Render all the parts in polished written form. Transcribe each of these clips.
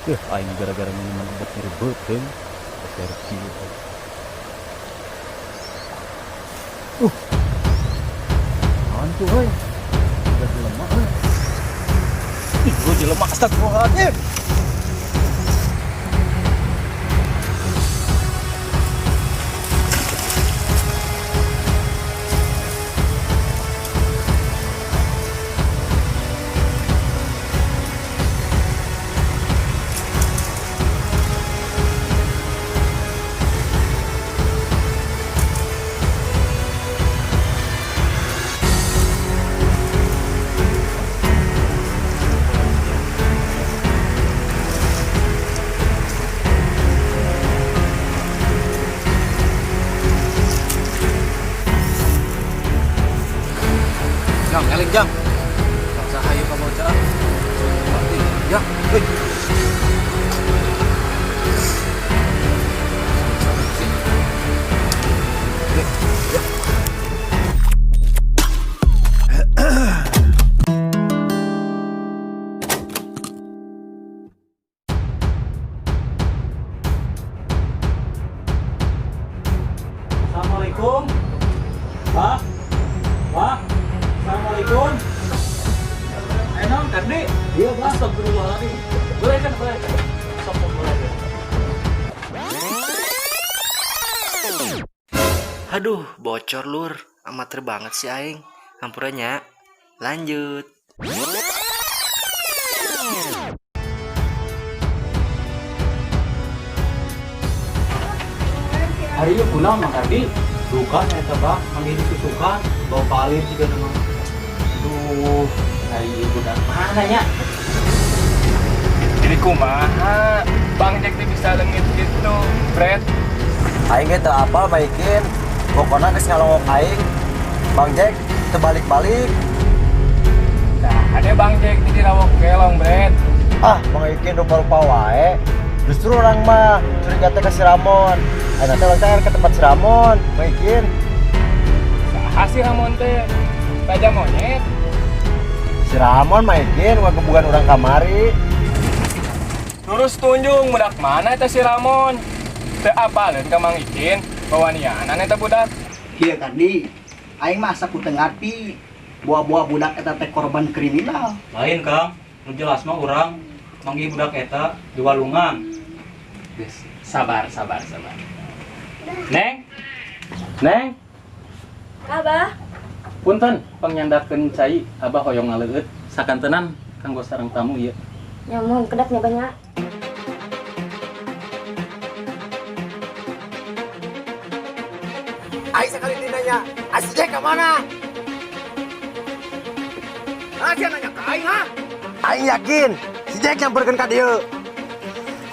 Aing gara-gara minuman obat nyeri beuteung. Sergi. Naon tuh euy? Udah jelema euy. Ih, gua jelema, astagfirullahaladzim. Jang, eling jang. Bangsa hayu ka bocah. Ya, hei. Ya. Assalamualaikum. Pak. Pak. Assalamualaikum. Ayo nong, Kardi. Iya, Pak. Astagfirullahaladzim. Boleh kan, boleh kan? Sok, sok, boleh kan? Aduh, bocor, lur. Amatir banget sih aing. Hampura nya. Lanjut. Hari ini pulang Mang Kardi. Bukan eta, Pak, manggil disusukan, bawa palir juga nama. Aduh, hari ini budak mana nya? Jadi kumaha? Bang Jack teh bisa leungit gitu, Fred. Aing ge teu apal, baikin. Pokoknya geus ngalongok aing. Bang Jack teu balik-balik. Nah, ada Bang Jack di rawok kelong, Fred. Ah, Bang Ikin rupa-rupa wae. Justru urang mah curiga teh ka si Ramon. Ayeuna teh urang teh ke tempat si Ramon, Bang Ikin. Saha si Ramon teh? Raja monyet. Si Ramon mah Ikin gebugan urang kamari. Terus tunjung budak mana eta si Ramon? Teu apaleun ka Mang Ikin, bawanianan eta budak. Iya Kardi, aing mah asa ku teu ngarti. Buah-buah budak eta teh korban kriminal. Lain, Kang, nu jelas mah urang manggih budak eta di walungan. Geus, sabar, sabar, sabar. Neng. Neng, Abah, punten pangnyandakeun cai, abah hoyong ngaleueut sakantenan kanggo sareng tamu ieu. Ya mohon kedapnya banyak. Aing sekali nanya, si Jack ke mana? Ah, sia nanya ka aing, ha? Aing yakin si Jack nyamperkeun ka dieu.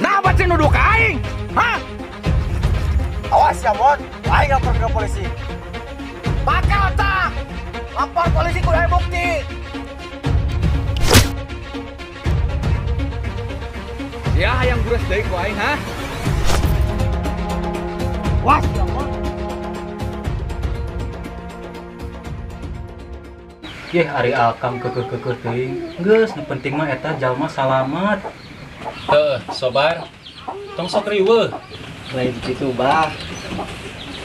Nah, baca nuduh ka aing. Hah? Awas ya, Mon. Aing lapor ke polisi. Pakai otak. Lapor polisi kudu aya bukti. Ya hayang gures deui ku aing, ha? Was ya, Mon. Yeh, ari akam keukeuh-keukeuh teuing. Geus, nu penting mah eta jalma salamat. Heuh, sobar. Tong sok riweuh. Lain gitu, Bah.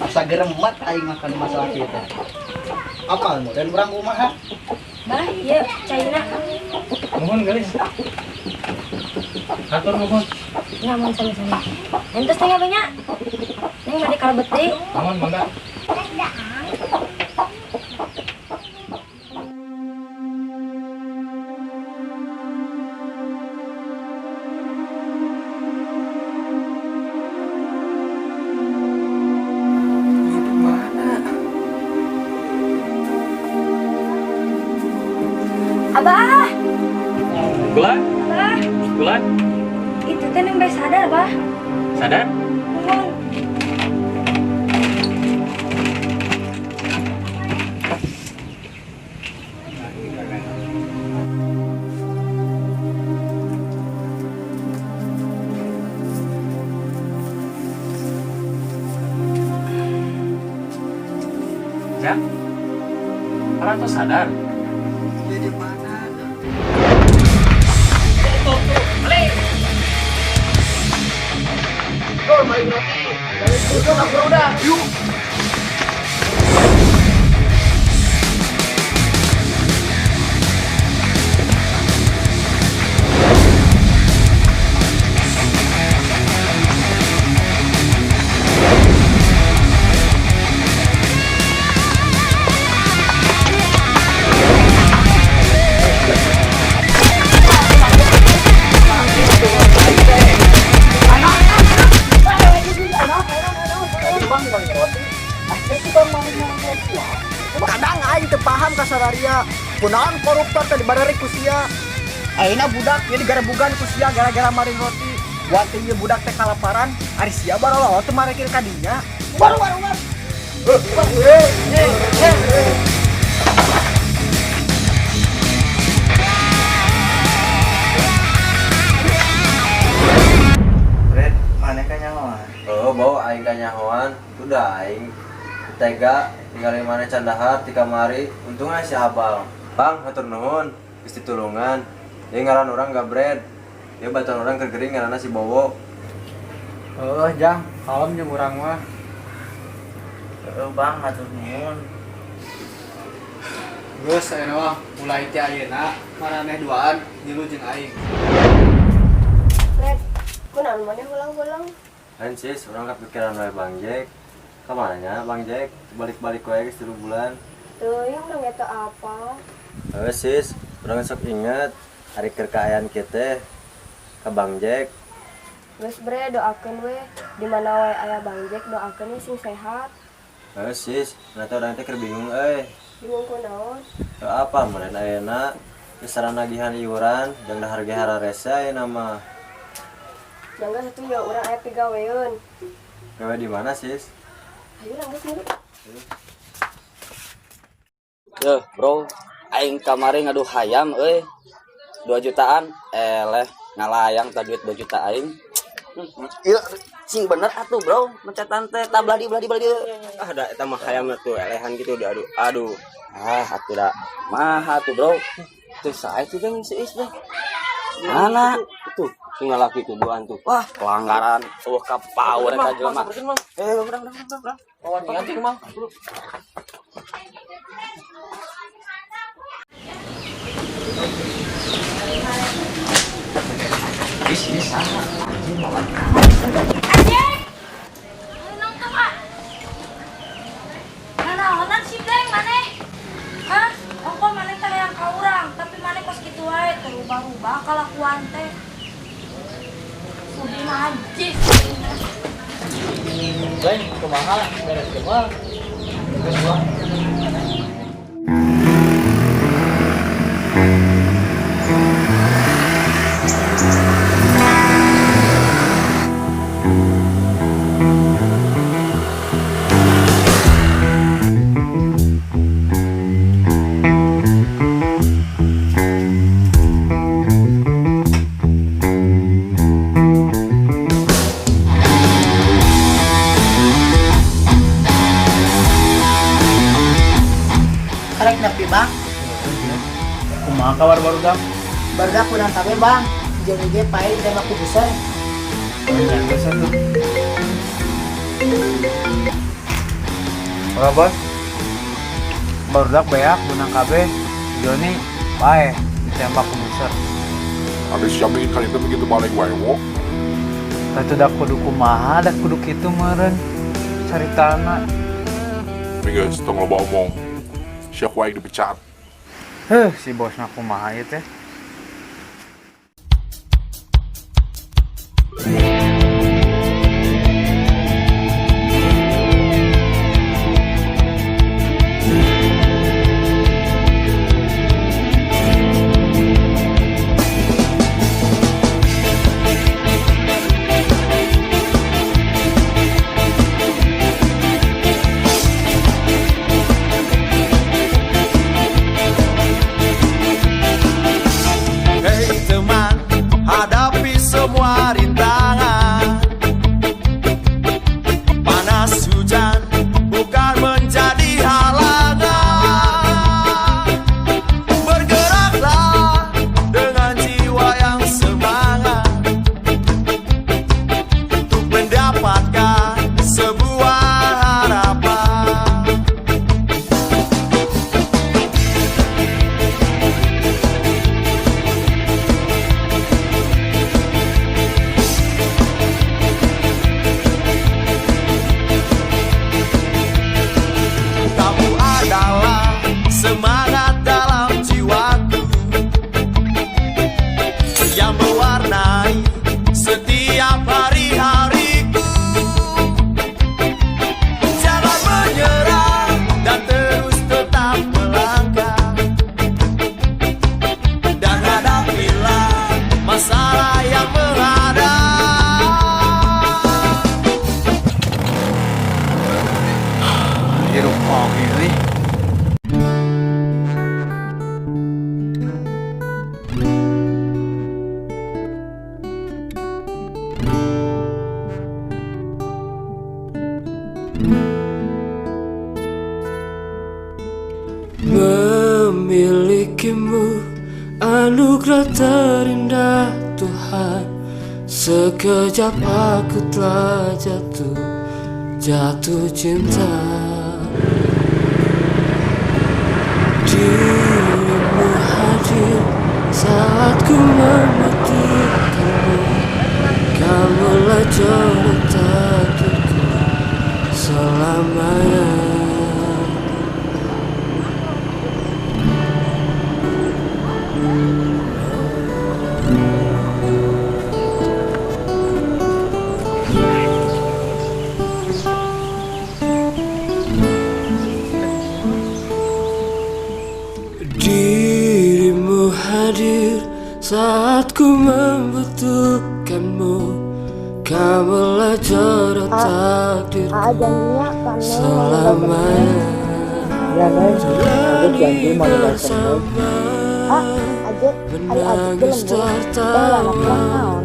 Asa geremet aing makan masalah kieu teh. Apal dan urang kumaha? Bah, iya, caina. Nuhun, geus. Hatur nuhun. Ya, mohon sama-sama. Entos teh banyak. Neng mandi kalebet deui. Nuhun, mangga. Abah, Gula? Abah, Gula? Itu teh neng bae sadar, Bah. Sadar? Mohon. Jang? Orang tuh sadar. Jadi mana? sia. Kunaon koruptor teh dibareri ku sia. Ayeuna budak ieu digarebugan ku sia gara-gara maling roti. Waktu ieu budak teh kalaparan, ari sia barolo teu marekir ka dinya. Baru baru baru. Red, maneh kanyahoan? Oh, bau aing kanyahoan. Udah aing tega ninggalin maneh can dahar ti kamari. Untungnya si Abal. Bang, hatur nuhun. Geus ditulungan. Ieu ngaran urang Gabred. Ieu baturan urang keur gering ngaranna si Bowo. Oh, Jang, kalem jeung urang mah. Heeh, Bang, hatur nuhun. Geus ayeuna mah mulai ti ayeuna maraneh duaan ngilu jeung aing. Red, kunaon maneh ulang-ulang? Lain sis, urang kepikiran wae Bang Jack. Kamana nya Bang Jack? Balik-balik wae geus 3 bulan. Teuing dong eta apa? Heuh sis, urang sok inget hari keur kaayaan kieu ka Bang Jack. Geus bre doakeun we di mana wae aya Bang Jack doakeun we sing sehat. Heuh sis, nah teh urang teh keur bingung euy. Bingung kunaon? Heuh apa meureun ayeuna geus nagihan iuran jeung dahar ge hararese ayeuna mah. Jangga satu ya urang aya pigaweun. Gawe di mana sis? Ayo lah geus milu. Yeuh, bro, aing kamari ngadu hayam euy. 2 jutaan, eleh ngalayang tah duit 2 juta aing. Ieu sing bener atuh, bro. Mencetan teh tablah di belah di belah di. Ah, da eta mah hayamna tuh elehan gitu diadu. Aduh. Ah, atuh da. Maha tuh, bro. Teu sae tuh jeung si Is teh. Mana? Itu sing lalaki tuh duaan tuh. Wah, pelanggaran. Eueuh ka power eta jelema. Eh, urang urang urang urang. Wawanian teh mah. Anjing! Nongtong ah. Nanaonan si Bleng maneh? Hah? Ongko maneh teh hayang ka urang, tapi maneh kos kitu wae terubah-rubah kalakuan teh. Sudi najis. Bleng, kumaha beres mah? Geus mah. Karek nepi, Bang. Kumaha kabar barudak? Barudak kurang kabeh, Bang. Jeung ge pae ditembak ku buser. Banyak geus atuh. Halo, Bos. Barudak beak menang kabeh. Joni paeh ditembak ku buser. Habis siapa ikan itu begitu balik wae wo. Tah da kudu kumaha da kudu kitu meureun caritana. Tapi geus tong loba omong. Sia ku aing dipecat. Heuh, si bosna kumaha ieu teh? Hei teman, hadapi semua rintangan. Panas hujan bukan menjadi halangan. Bergeraklah dengan jiwa yang semangat untuk mendapatkan sebuah harapan. Kamu adalah semangat dalam jiwaku yang mewarnai setiap hari-hariku. Jangan menyerah dan terus tetap melangkah. Anugerah terindah Tuhan. Sekejap aku telah jatuh, jatuh cinta. Dirimu hadir saat ku membutuhkanmu. Kamulah jodoh takdirku selamanya. Dirimu hadir saat ku membutuhkanmu. Kamulah jodoh takdirku Ah, janjinya kan Neng mau selamanya. Ya Neng, Ajek janji mau ninggalkeun Neng. Ah, Ajek, ari Ajek ge Menangis lembur. Teh lana tertawa. kurang naon.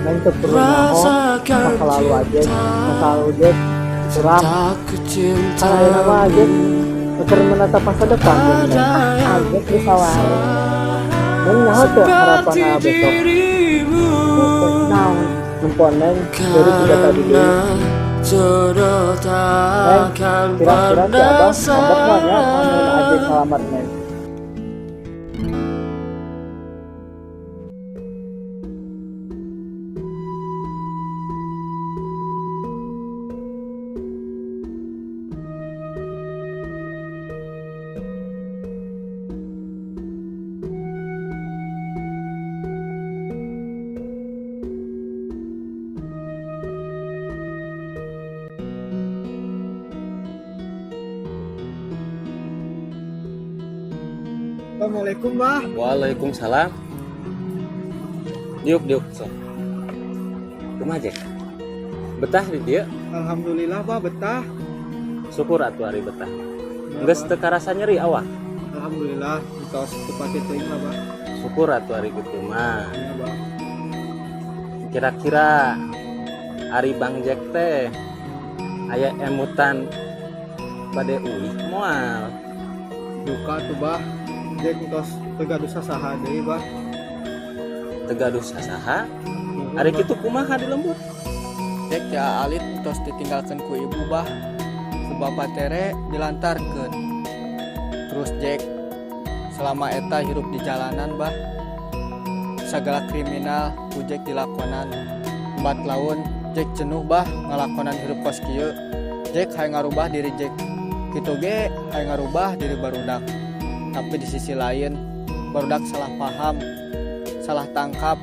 Neng teu perlu nyaho Rasakan masa lalu Ajek, cinta masa lalu Ajek suram. Tak ku Kan ayeuna mah Ajek cintamu. keur menatap masa depan jeung Neng. Ada Ah, yang Ajek bisa wae. Neng nyaho teu harapan seperti Aa besok? dirimu. Henteu naon. Nempo Neng dari tiga tadi deui. Karena jodoh Neng, takkan kira-kira si pernah Abah ngambek mah nya lamun Ajek salah. ngalamar Neng. Assalamualaikum, Bah. Waalaikumsalam. Diuk diuk sok. Kumaha Jack? Betah di dieu? Alhamdulillah, Bah, betah. Syukur atuh ari betah. Ya, Geus Bah. teu karasa nyeri awak. Alhamdulillah, entos teu pati teuing lah, Bah. Syukur atuh ari kitu mah. Ya, Bah. Kira-kira ari Bang Jack teh aya emutan bade uih moal? Duka tuh, Bah. Jack entos teu gaduh sasaha deui, Bah. Teu gaduh sasaha? Nuhun, Ari Bah. kitu kumaha di lembur? Jack ya alit tos ditinggalkan ku ibu bah, ku bapak tere dilantarkeun. Terus Jack selama eta hirup di jalanan bah, segala kriminal ku Jack dilakonan. Empat laun Jack jenuh bah ngalakonan hirup kos kieu. Jack hayang ngarubah diri Jack kitu ge hayang ngarubah diri barudak. Tapi di sisi lain barudak salah paham, salah tangkap,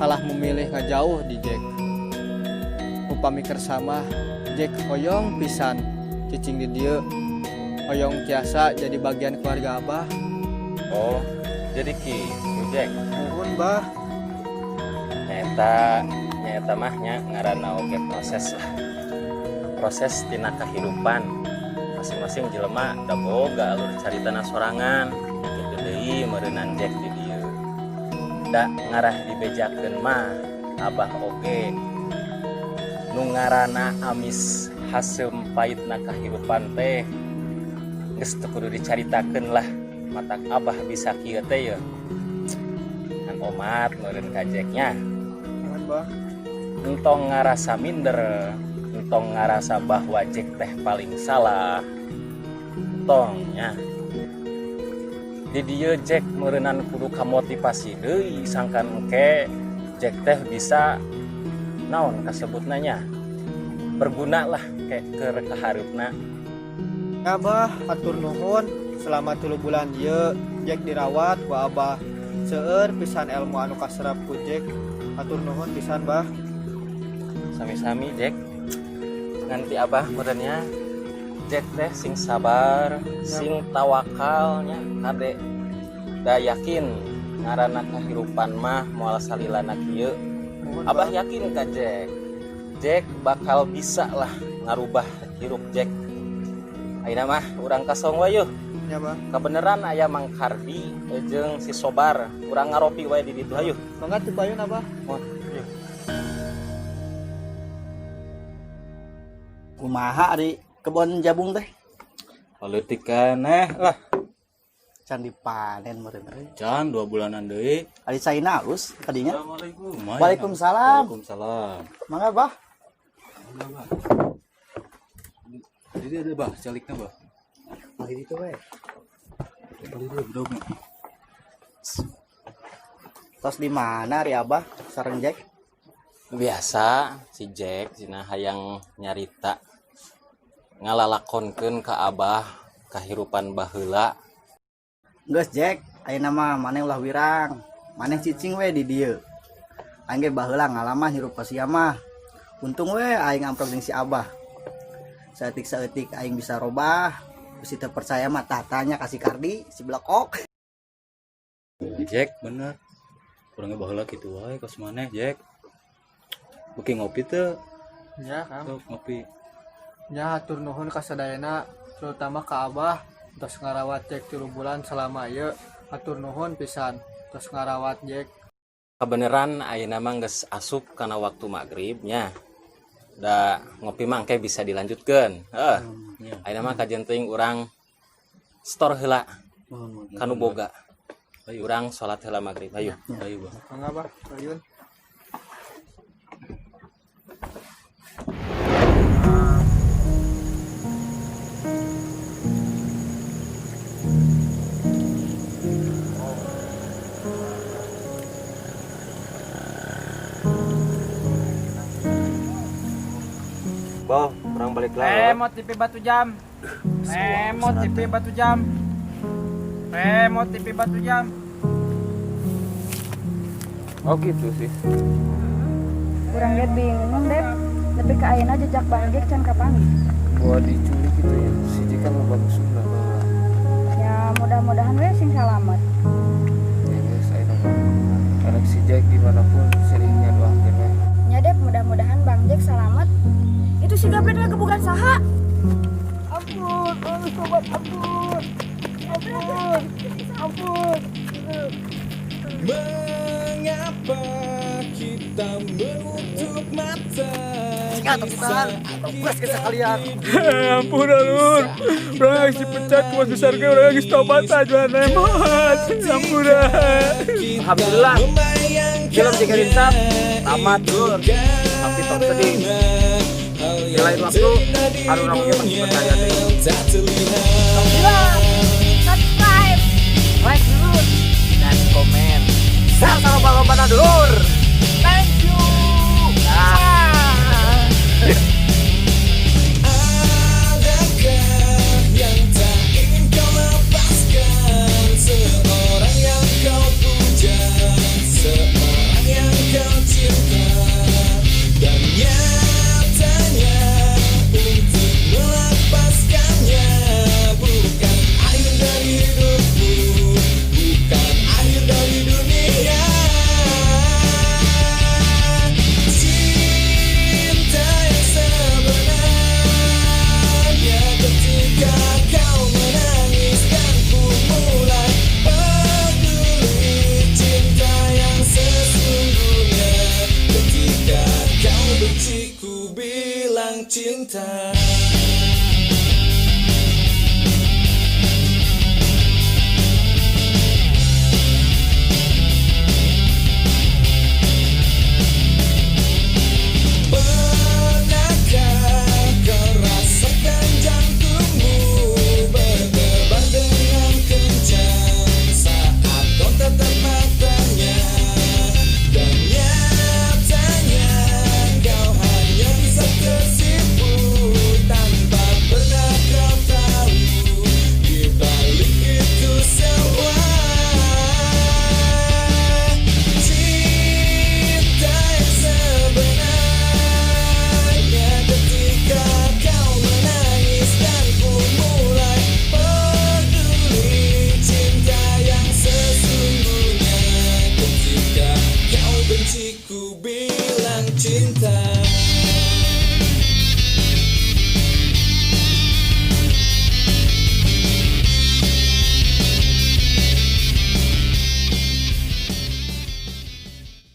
kalah memilih ngajauh di Jack. Upami kersa mah Jack hoyong pisan cicing di dieu, hoyong tiasa jadi bagian keluarga Abah. Oh, jadi kitu Jack. Nuhun, Bah. Nyaeta nyaeta mah nya ngaranna oge proses lah. Proses tina kehidupan masing-masing jelema da boga alur caritana sorangan. Kitu deui meureunan Jack di dieu. Da ngarah dibejakeun mah Abah oge nu ngaranna amis haseum paitna kahirupan teh geus teu kudu dicaritakeun lah. Matak Abah bisa kieu teh ye kan omat meureun ka Jacknya. Nuhun, Bah. Entong ngarasa minder, entong ngarasa bahwa Jack teh paling salah, tong nya. Di dieu Jack meureunan kudu kamotivasi deui sangkan engke Jack teh bisa naon kasebutna nya, berguna lah ke keur kahareupna. Ya, Bah, hatur nuhun selama 3 bulan ieu Jack dirawat ku Abah. Seueur pisan ilmu anu kaserap ku Jack. Hatur nuhun pisan, Bah. Sami-sami Jack. Nanti Abah meureunnya Jack teh sing sabar, sing tawakalnya kade. Da yakin ngaranna kahirupan mah moal salilana kieu. Nuhun, Abah Bah. yakin ka Jack. Jack bakal bisa lah ngarubah hirup Jack. Ayeuna mah urang ka Song wae yeuh. Ya, Bah. Kebeneran aya Mang Kardi jeung si Sobar. Urang ngaropi wae di ditu hayu. Mangga teu payun, Abah. Mohon. Yeuh. Kumaha ari kebon jabung teh? Leutik keneh lah. Can dipanen meureun euy. Can 2 bulanan deui. Ari caina alus kadinya. Assalamualaikum. Lumayan. Waalaikumsalam. Waalaikumsalam. Mangga, Bah. Jadi ada, Bah, calikna, Bah. Mari ditu we. Beli dulu bedogna. Tos di mana ari Abah sareng Jack? Biasa, si Jack cenah hayang nyarita ngalalakonkeun ka Abah kahirupan baheula. Geus Jack, ayeuna mah maneh ulah wirang. Maneh cicing we di dieu. Aing ge baheula ngalaman hirup ka sia mah. Untung we aing amprok jeung si Abah. Saeutik-saeutik aing bisa robah. Bisi teu percaya mah tah tanya ka si Kardi, si Blekok. Jack bener. Kurangnya baheula kitu wae kos maneh, Jack. Beuki ngopi teu? Ya, Kang. Sok ngopi. Nya, hatur nuhun ka sadayana, terutama ka Abah tos ngarawat Jack 3 bulan selama ieu. Hatur nuhun pisan tos ngarawat Jack. Kebeneran ayeuna mah geus asup kana waktu maghrib nya. Da ngopi mah engke bisa dilanjutkeun. Heuh. Nya. Ayeuna mah kajen teuing urang setor heula kanu boga. Ayo. Urang salat heula maghrib. Ayo. Ayo, Bah. Mangga, Bah. Ayun. Boh, urang balik lah. Remote TV batu jam. Remote TV batu jam. Remote TV batu jam. Oh gitu sih. Kurang lihat bingung deh. Lebih ke ayeuna jejak Bang Jack can kapanggih. Bahwa diculik gitu ya, si Jack kan loba musuhna baheula. Ya mudah-mudahan we sing salamet. Ya geus, ayeuna mah anak si Jack dimanapun seringnya doakeun we. Ya Dep, mudah-mudahan Bang Jack selamat. Itu si Gabret ngegebukan saha? Ampun, ampun sobat, ampun. Ampun. Ampun. Mengapa kita menutup mata? Singkat, tangan. Gas ke sekalian. Ampun lur. Urang geus dipecat ku bos besar ge urang geus tobat aja remote. Ampun. Alhamdulillah. Film Jika Insaf tamat lur. Tapi tong sedih. Di lain waktu anu namanya masih percaya deh. Subscribe. Like dulu dan komen. Share sama bang dulur. Thank you. Ah. Adakah yang tak ingin kau lepaskan? Seorang yang kau puja, seorang yang kau cinta. Dan nyatanya untuk melepaskannya bukan akhir dari hidupmu, bukan akhir dari dunia. Cinta yang sebenarnya ketika kau menangis dan ku mulai peduli. Cinta yang sesungguhnya ketika kau benci ku bilang cinta.